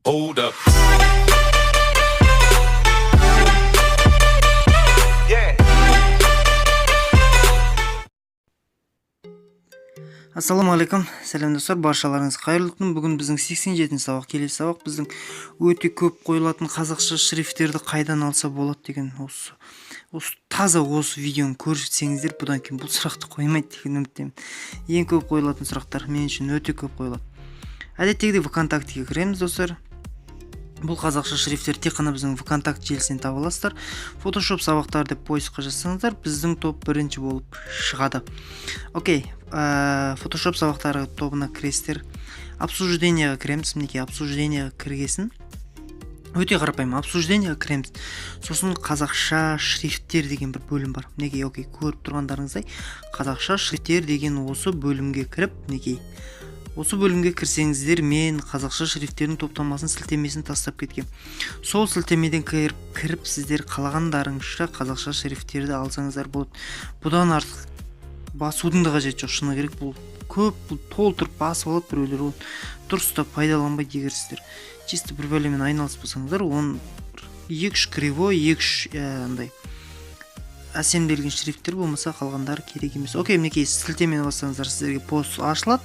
Hold up. Yeah. Ассалаумағалейкум, сәлем, достар, баршаларыңызға қайырлы күн! Бүгін біздің 87 сабақ. Келесі сабақ біздің өте көп қойылатын қазақша шрифттерді қайдан алса болады деген. Осы таза осы видеоны көрсеңіздер, бұдан кейін бұл сұрақты қоймайды деген үміттемін. Ең көп қойылатын сұрақтар, мен үшін өте көп қойылады. Әдеттегідей ВКонтактеге кіреміз, достар. Бұл қазақша шрифттер тек қана біздің ВКонтакте желісінен таба аласыздар. «Фотошоп сабақтары» деп поиск қа жазсаңыздар, біздің топ бірінші болып шығады. Окей, «Фотошоп сабақтары» тобына кіресіздер, обсуждение ға кіреміз. Мінекей, обсуждение ға кіргесін, өте қарапайым, обсуждение ға кіреміз. Сосын «Қазақша шрифттер» деген бір бөлім бар. Мінекей, окей, көріп тұрғандарыңыздай, «Қазақша шрифттер» деген осы бөлімге кіріп, мінекей, осы бөлімге кірсеңіздер, мен қазақша шрифттердің топтамасын, сілтемесін тастап кеткем. Сол сілтемеден кіріп, сіздер қалағандарыңызша қазақша шрифттерді алсаңыздар болады. Бұдан артық басудың да қажеті жоқ, шыны керек. Бұл көп, бұл толтырып басып алады біреулер, оны дұрыстап пайдаланбайды. Егер сіздер чисто бір бәлемен айналыспасаңыздар, оны екі үш кривой, екі үш андай әсемделген шрифттер болмаса, қалғандары керек емес. Окей, мінекей, сілтемені бассаңыздар, сіздерге пост ашылады.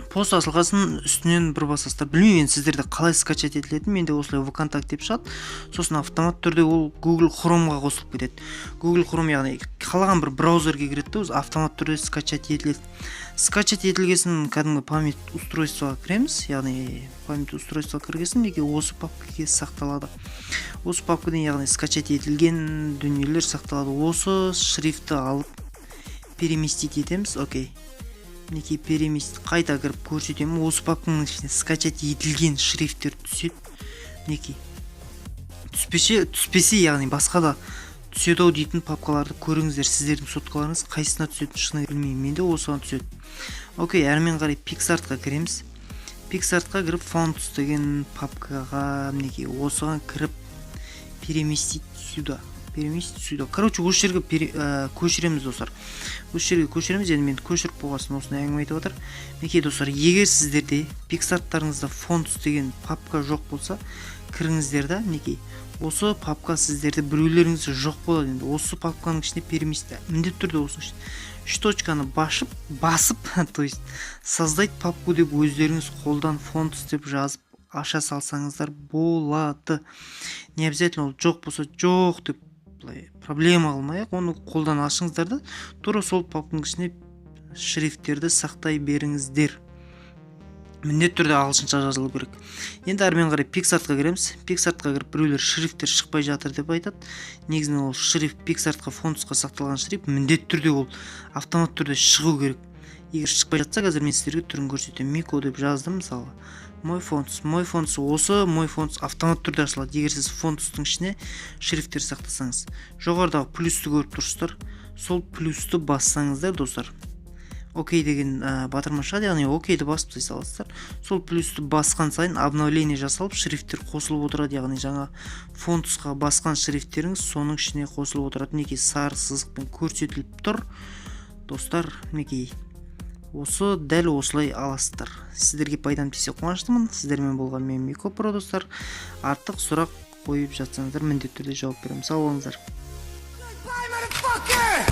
Пост ашылғасын, үстінен бір басасыздар. Білмеймін енді, сіздерде қалай скачать етілетінін, менде осылай ВКонтакте деп шығады. Сосын автомат түрде ол Google Chromeға қосылып кетеді. Google Chrome, яғни қалаған бір браузерге кіреді де, өзі автомат түрде скачать етіледі. Скачать етілгесін, кәдімгі память устройство ға кіреміз. Яғни память устройство ға кіргесін, мінекей, осы папкаге сақталады. Осы папкадан, яғни скачать етілген дүниелер сақталады. Осы шрифтті алып, переместить етеміз. Окей, мінекей, переместить. Қайта кіріп көрсетемін. Осы папканың ішіне скачать етілген шрифттер түседі. Мінекей, түспесе, яғни басқа да түседі ау дейтін папкаларды көріңіздер. Сіздердің соткаларыңыз қайсысына түсетінін шыны білмеймін, менде осыған түседі. Окей, әрмен қарай PicsArt-қа кіреміз. PicsArt-қа кіріп, «Fonts» деген папкаға, мінекей, осыған кіріп, переместить сюда, переместить сюда. Короче, осы жерге көшіреміз, достар, осы жерге көшіреміз. Енді мен көшіріп болған соң осындай әңгіме айтып жатыр. Мінекей, достар, егер сіздерде PicsArt-тарыңызда «Fonts» деген папка жоқ болса, кіріңіздер да, мінекей, осы папка сіздерде, біреулеріңізде жоқ болады. Енді осы папканың ішіне переместить, міндетті түрде осының ішіне үш точканы басып, то есть «Создать папку» деп, өздеріңіз қолдан «Fonts» деп жазып аша салсаңыздар болады. Не обязательно ол жоқ болса, жоқ деп былай проблема қылмай ақ, оны қолдан ашыңыздар да, тура сол папканың ішіне шрифттерді сақтай беріңіздер. Міндетті түрде ағылшынша жазылу керек. Енді әрмен қарай PicsArt-қа кіреміз. PicsArt-қа кіріп, біреулер шрифттер шықпай жатыр деп айтады. Негізінен ол шрифт PicsArt-қа, Fonts қа сақталған шрифт, міндетті түрде ол автомат түрде шығу керек. Егер шықпай жатса, қазір мен сіздерге түрін көрсетемін. «Мико» деп жаздым, мысалы, «Мой Fonts», «Мой Fonts». Осы «Мой Fonts» автомат түрде ашылады, егер сіз Fonts тың ішіне шрифттер сақтасаңыз. Жоғарыдағы плюсті көріп тұрсыздар, сол плюсті бассаңыздар, достар, «Окей» деген батырма шығады. Яғни «Окей» ді басып тастай саласыздар. Сол плюсті басқан сайын обновление жасалып, шрифттер қосылып отырады. Яғни жаңа Fonts қа басқан шрифттеріңіз соның ішіне қосылып отырады. Мінекей, сары сызықпен көрсетіліп тұр, достар. Мінекей, осы дәл осылай аласыздар. Сіздерге пайдам тисе, қуаныштымын. Сіздермен болған мен, Мико Про, достар. Артық сұрақ қойып жатсаңыздар, міндетті түрде жауап беремін. Сау болыңыздар. Bye, motherfucker!